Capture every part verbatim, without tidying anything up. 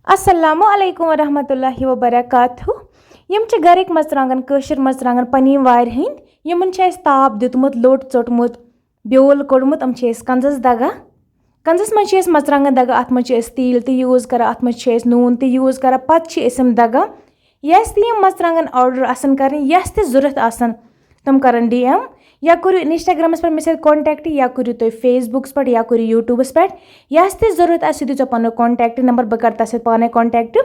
السلام علیکم ورحمۃ اللہ وبرکاتہ۔ یِم چھِ گَرٕکۍ مَرژٕوانٛگَن، کٲشِر مَرژٕوانٛگَن، پنٛنی وارِ ہٕنٛدۍ۔ یِمَن چھِ اَسہِ تاپھ دیُتمُت، لوٚٹ ژوٚٹمُت، بیول کوٚڑمُت۔ یِم چھِ أسۍ کَنزَس دَگان۔ کَنزَس منٛز چھِ أسۍ مَرژٕوانٛگَن دَگان، اَتھ منٛز چھِ أسۍ تیٖل تہِ یوٗز کَران، اَتھ منٛز چھِ أسۍ نوٗن تہِ یوٗز کَران۔ پَتہٕ چھِ أسۍ یِم دَگان۔ یَس تہِ یِم مَرژٕوانٛگَن آرڈَر آسَن کَرٕنۍ، یَس تہِ ضوٚرَتھ آسَن، تِم کَرَن ڈی ایم، یا کٔرِو اِنسٹاگرٛامَس پٮ۪ٹھ مےٚ سۭتۍ کانٹیکٹ، یا کٔرِو تُہۍ فیسبُکَس پٮ۪ٹھ، یا کٔرِو یوٗٹیوٗبَس پٮ۪ٹھ۔ یَس تہِ ضوٚرَتھ آسہِ، سُہ دیٖزیو پَنُن کانٹیکٹ نمبر، بہٕ کَرٕ تَس سۭتۍ پانَے کانٹیکٹ۔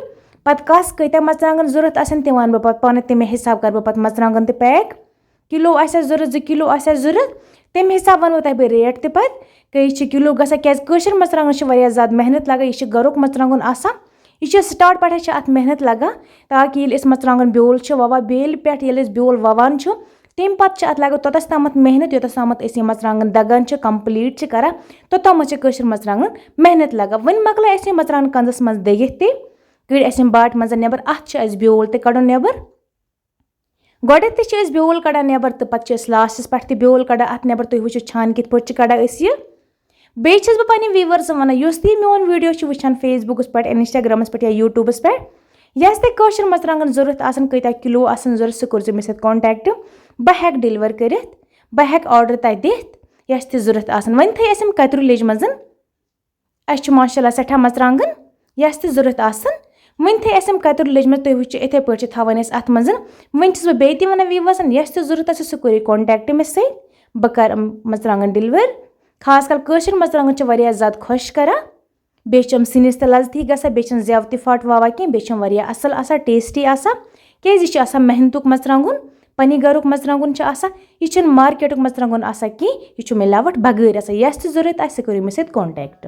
پَتہٕ کَس کۭتیٛاہ مَرژٕوانٛگَن ضوٚرَتھ آسَن، تہِ وَنہٕ بہٕ پَتہٕ پانَے، تَمے حِساب کَرٕ بہٕ پَتہٕ مَرژٕوانٛگَن تہِ پیک۔ کِلوٗ آسہِ اَسہِ ضوٚرَتھ، زٕ کِلوٗ آسہِ اَسہِ ضوٚرَتھ، تَمہِ حِساب وَنہٕ بہٕ تۄہہِ بہٕ ریٹ تہِ پَتہٕ، کٔہۍ چھِ کِلوٗ گژھان، کیٛازِ کٲشِر مَرژٕوانٛگَن چھِ واریاہ زیادٕ محنت لَگان، یہِ چھِ گَرُک مَرژٕوانٛگُن آسان۔ یہِ چھِ سٹاٹ پٮ۪ٹھَے چھِ اَتھ محنت لَگان، تاکہِ ییٚلہِ أسۍ مَرژٕوانٛگَن بیول چھِ وَوان، بیلہِ پٮ۪ٹھ ییٚلہِ أسۍ بیول وَوان چھُ، تَمہِ پَتہٕ چھِ اَتھ لَگان توٚتَس تامَتھ محنت، یوٚتَس تامَتھ أسۍ یہِ مَرژٕوانٛگَن دَگان چھِ، کمپلیٖٹ چھِ کَران، توٚتامَتھ چھِ کٲشِر مَرژٕوانٛگَن محنت لَگان۔ وۄنۍ مۄکلٲے اَسہِ یہِ مَرژٕوانٛگَن کَنزَس منٛز دٔگِتھ تہِ، کٔڑۍ اَسہِ یِم باٹہِ منٛز نٮ۪بَر، اَتھ چھِ اَسہِ بیول تہِ کَڑُن نٮ۪بَر۔ گۄڈٕنٮ۪تھ تہِ چھِ أسۍ بیول کَڑان نٮ۪بَر تہٕ پَتہٕ چھِ أسۍ لاسٹَس پٮ۪ٹھ تہِ بیول کَڑان اَتھ نٮ۪بَر۔ تُہۍ وٕچھِو چھان کِتھ پٲٹھۍ چھِ کَڑان أسۍ یہِ۔ بیٚیہِ چھَس بہٕ پنٛنٮ۪ن ویٖوَرزَن وَنان، یُس تہِ یہِ میون ویٖڈیو چھُ وٕچھان فیسبُکَس پٮ۪ٹھ، اِنسٹاگرٛامَس پٮ۪ٹھ یا یوٗٹیوٗبَس پٮ۪ٹھ، یَس تہِ کٲشِر مَرژٕوانٛگَن ضوٚرَتھ آسَن، کۭتیٛاہ کِلوٗ آسَن ضوٚرَتھ، سُہ کٔرۍزیو مےٚ سۭتۍ کانٹیکٹ۔ بہٕ ہٮ۪کہٕ ڈِلِوَر کٔرِتھ، بہٕ ہٮ۪کہٕ آرڈَر تۄہہِ دِتھ، یَس تہِ ضوٚرَتھ آسَن۔ وۄنۍ تھٲے اَسہِ یِم کَتریوٗ لیٚجہِ منٛز۔ اَسہِ چھُ ماشاء اللہ سٮ۪ٹھاہ مَرژٕوانٛگَن، یَس تہِ ضوٚرَتھ آسَن۔ وۄنۍ تھٲے اَسہِ یِم کَتریوٗ لیٚجہِ منٛز، تُہۍ وٕچھِو یِتھَے پٲٹھۍ چھِ تھاوان أسۍ اَتھ منٛز۔ وۄنۍ چھَس بہٕ بیٚیہِ تہِ وَنان ویٖوَرزَن، یَس تہِ ضوٚرَتھ آسہِ، سُہ کٔرِو کانٹیکٹ مےٚ سۭتۍ، بہٕ کَرٕ یِم مَرژٕوانٛگَن ڈِلِوَر۔ خاص کر کٲشِر مَرژٕوانٛگَن چھِ واریاہ زیادٕ خۄش کَران، بیٚیہِ چھِ یِم سِنِس تہِ لَذتی گژھان، بیٚیہِ چھِنہٕ زٮ۪و تہِ پھَٹھ واوان کینٛہہ، بیٚیہِ چھِ یِم واریاہ اَصٕل آسان، ٹیسٹی آسان، کیٛازِ یہِ چھِ آسان محنتُک مَرژٕوانٛگُن، پنٛنہِ گَرُک مَرژٕوانٛگُن چھُ آسان، یہِ چھُنہٕ مارکیٹُک مَرژٕوانٛگُن آسان کینٛہہ، یہِ چھُ مِلاوَٹھ بغٲر آسان۔ یَس تہِ ضوٚرَتھ آسہِ، سُہ کٔرِو مےٚ سۭتۍ کانٹیکٹ۔